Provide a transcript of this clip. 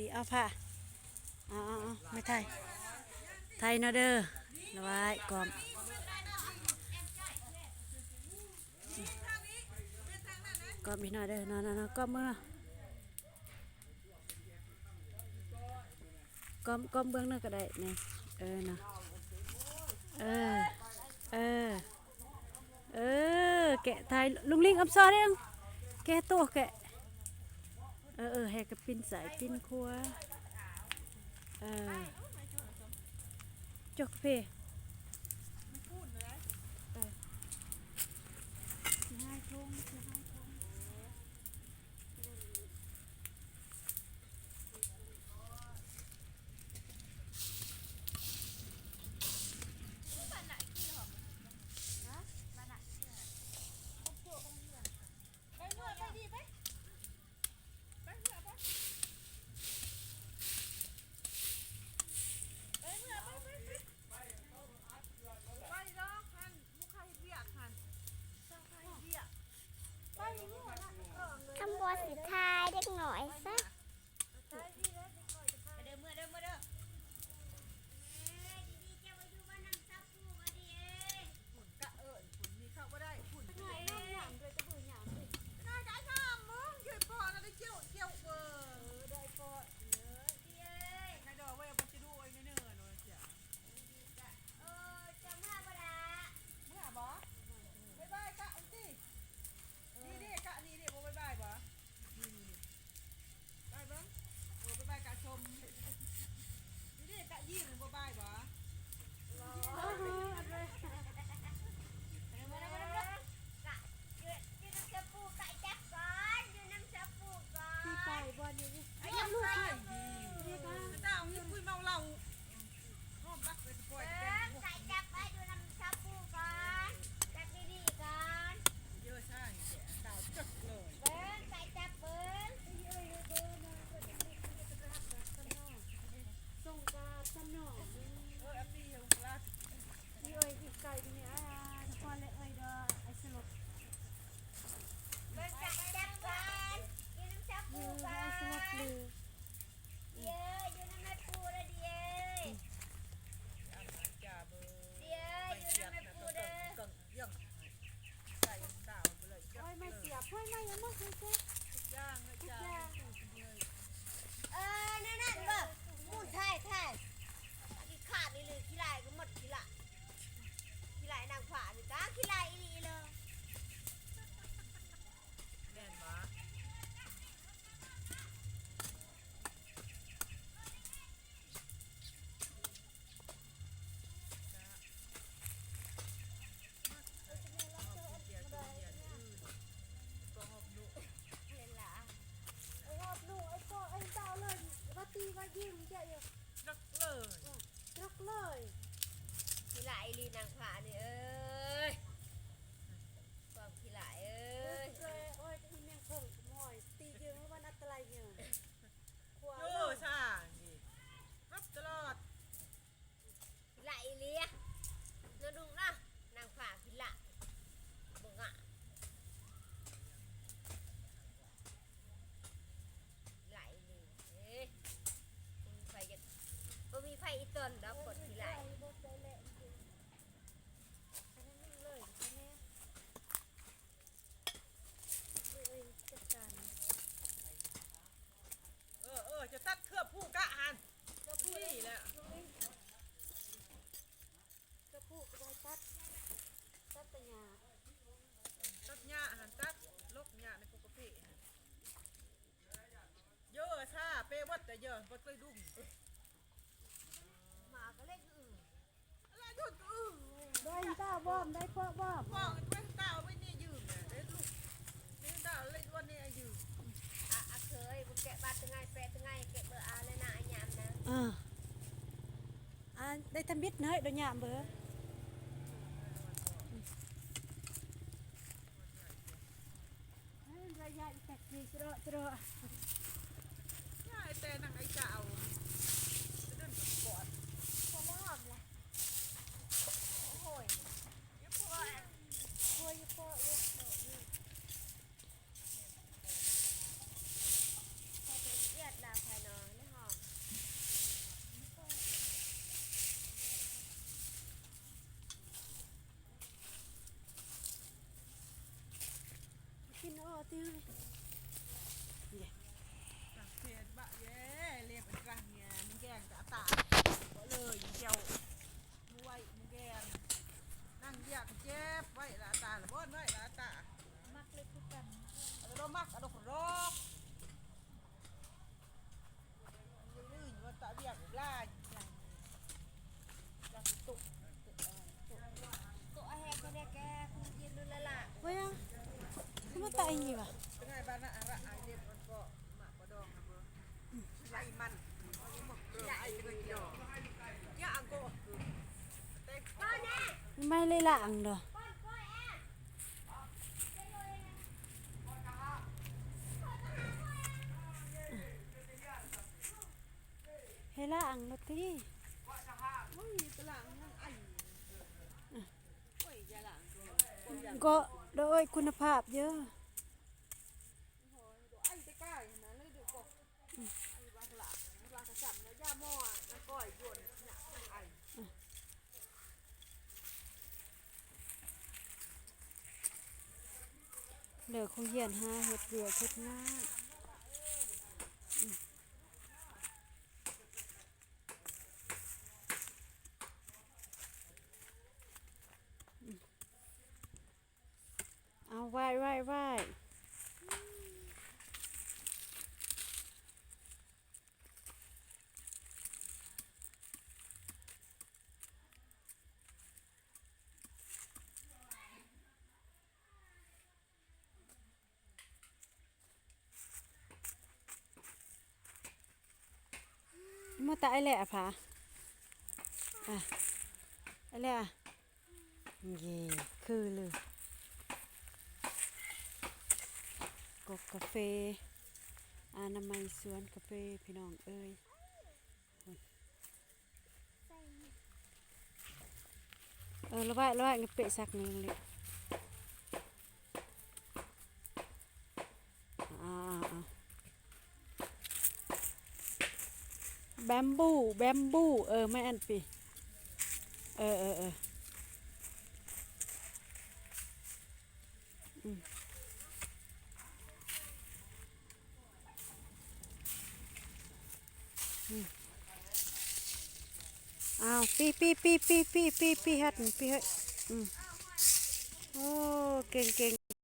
ດີ ເອົາຜ້າ ເອົາ ເອົາ ເອົາ ມາຖ່າຍ ຖ່າຍເນາະເດີ ລະໄວ້ກອມ ກອມອີກໜ້ອຍເດີ ເນາະ ເນາະ ເນາະ ກອມເບິ່ງເນາະ ກອມ ກອມເບິ່ງເນາະກໍໄດ້ ນີ້ ເອີ ເນາະ ເອີ ເອີ. ເອີ ແກະຖ່າຍ ລຸງລິງ ອຳຊອເດ້ ແກະໂຕ ແກະ ເອີ ເອີ ໃຫ້ກະປິ່ນຊ້າຍປິ່ນຂວາ ເອີ ຈົກເພ ເອີ ຊິຫາຍທົງ ຊິຫາຍທົງ. ຄຳບໍ່ຊິຖ່າຍເດັກນ້ອຍຊະ ເດີ ເມືອເດີ ເມືອເດີ. ໄປເບິ່ງ ໂອ້ ໄປບາຍກະຊົມ ນີ້ເດ້ ກະຍິ້ມບໍ່ບາຍບໍ່? ກະຢູ່ ຢູ່ນຳຊາປູກ່ອນ ຢູ່ນຳຊາປູກ່ອນ ໄປບໍ່ນີ້ ໄປ ເຈົ້າມີຄຸຍເມົາເຫຼົ້າ ເບິ່ງ ໄປຈັບໄປຢູ່ນຳຊາປູກ່ອນ ຈັບດີໆກ່ອນ ເຢີຊາຍແທ້ ດາວຈັກເລີຍ ເບິ່ງ ໄປຈັບເບິ່ງ ສົ່ງກາບສຳນອງ ເອີ ອັນນີ້ ອີເອີຍ ອີກໄກນີ້ ອາ ນະຄອນແລະເອີຍ ດອກ ໄອສະຫຼົບ ເບິ່ງ ໄປຈັບກ່ອນ ຢູ່ນຳຊາປູກ່ອນ ໄອສະຫຼົບເລີຍ. ເດຍ ຢູ່ນຳແມ່ປູເດີ ເດຍ ເດຍ ຢູ່ນຳແມ່ປູເດີ ໂອ້ຍ ມາສຽບ ໂອ້ຍ ມາຫຍັງ ມາໃສ່ ທຸກຢ່າງ ທຸກຢ່າງ ເອີ ແນວນັ້ນບໍ່ ໝູນຖ່າຍ ຖ່າຍ ຂີ້ຂາດອີ່ຫຼີ ຂີ້ຫຼາຍກໍໝົດ ຂີ້ຫຼາຍ ຂີ້ຫຼາຍນາງຟ້ານີ້ກະຂີ້ຫຼາຍອີ່ຫຼີເລີຍ ແມ່ນບໍ່? ຂີ້ຫຼາຍອີ່ຫຼີນາງຟ້ານີ້ເອີຍ ຄວາມຂີ້ຫຼາຍເອີຍ ໂອ້ຍ ອີແມງເຜິ້ງ ໂອ້ຍ ຕີຢືງວັນອັນຕະລາຍເຍີ ໂອ້ ຊ່າງນີ້ ຮັບຕະຫຼອດ ຂີ້ຫຼາຍອີ່ຫຼີ ນະດຸງນະ ນາງຟ້າຂີ້ຫຼາຍ ບໍ່ງາມ ຂີ້ຫຼາຍອີ່ຫຼີ ເອີຍ ບໍ່ມີໃຜຢາກ ບໍ່ມີໃຜອີ່ຕົນດອກ ຄົນຂີ້ຫຼາຍ ເອີ ເອີ ຈະຕັດເຄືອບພູກະຫັ້ນ ເຄືອບພູນີ້ແຫຼະ ເຄືອບພູກະບໍ່ຕັດ ຕັດແຕ່ຫຍ້າ ຕັດຫຍ້າຫັ້ນ ຕັດລົກຫຍ້າໃນປົກກະເພຫັ້ນ ເຢີຊາເປວັດແຕ່ເຢີ ບໍ່ເຄີຍດຸ້ມ ໝາກະເລັກອື ໄດ້ຕາບອມ ໄດ້ເພາະບອມ ບອກໄປຕາໄວ້ນີ້ຢືມ ໄດ້ລູກ ນີ້ຕາເລັກວັນນີ້ຢືມ ອາ ອາເຄີຍ ບໍ່ແກະບາດຕະໄງ ແປະຕະໄງ ແກະເບີອາແລະນາອາຍາມນະ ເອີ ອາ ໄດ້ທຳອິດເຮີ້ຍ ໂດຍຍາມເບີ ໄລຍະອີແຕກຈີສະເດາະສະເດາະ ຍາຍແຕ່ນາງໄອ້ເຈົ້າ ສະເດັດບອດ ສະລາມລະ ໂອ້ຍ ໂອ້ຍ ໂອ້ຍ ໂອ້ຍ ໂອ້ຍ ຂອບໃຈລະອຽດລາວພາຍນ້ອງນະ. ເລັບອັນກາງເນຍ ມັນແກງກະຕາ ບໍ່ເລີຍ ມັນແກວ ບໍ່ໄຫວ ມັນແກງ ນັ່ງຢາກເຈັບໄວ້ລະຕາ ລະບ່ອນໄວ້ລະຕາ ມັກເລັບຄືກັນ ອາດອກ ມັກ ອາດອກ ດອກ. ວ່າຕະຫຍັງ ຄືມາຕະອີ່ຫວະ ໄມ້ເລີຍລະອັງດອ ເຮັດລະອັງໂລດຕິ ກໍໂດຍຄຸນນະພາບເດີ້. ເລີກໂຮງຮຽນຫາເຮັດວຽກເຮັດງານ. ເອົາ ໄວ້ ໄວ້ ໄວ້. ມາຕາໄອ້ແຫຼະພາ ອ່ະ ໄອ້ແຫຼະ ເຢ້ ຄືເລີຍ ກົກກາເຟ ອະນາໄມສວນກາເຟ ພີ່ນ້ອງເອີຍ. ເອີ ລະໄວ້ ລະໄວ້ ເປັະສັກໜຶ່ງເລີຍ ອ່າ ແບມບູ ແບມບູ ເອີ ໄມ້ອັນປີ ເອີ ເອີ ເອີ ອືມ ອືມ ອ້າວ ປີ ປີ ປີ ຫັ້ນ ປີ ເຮີ້ຍ ອືມ ໂອ້ ເກັ່ງໆ.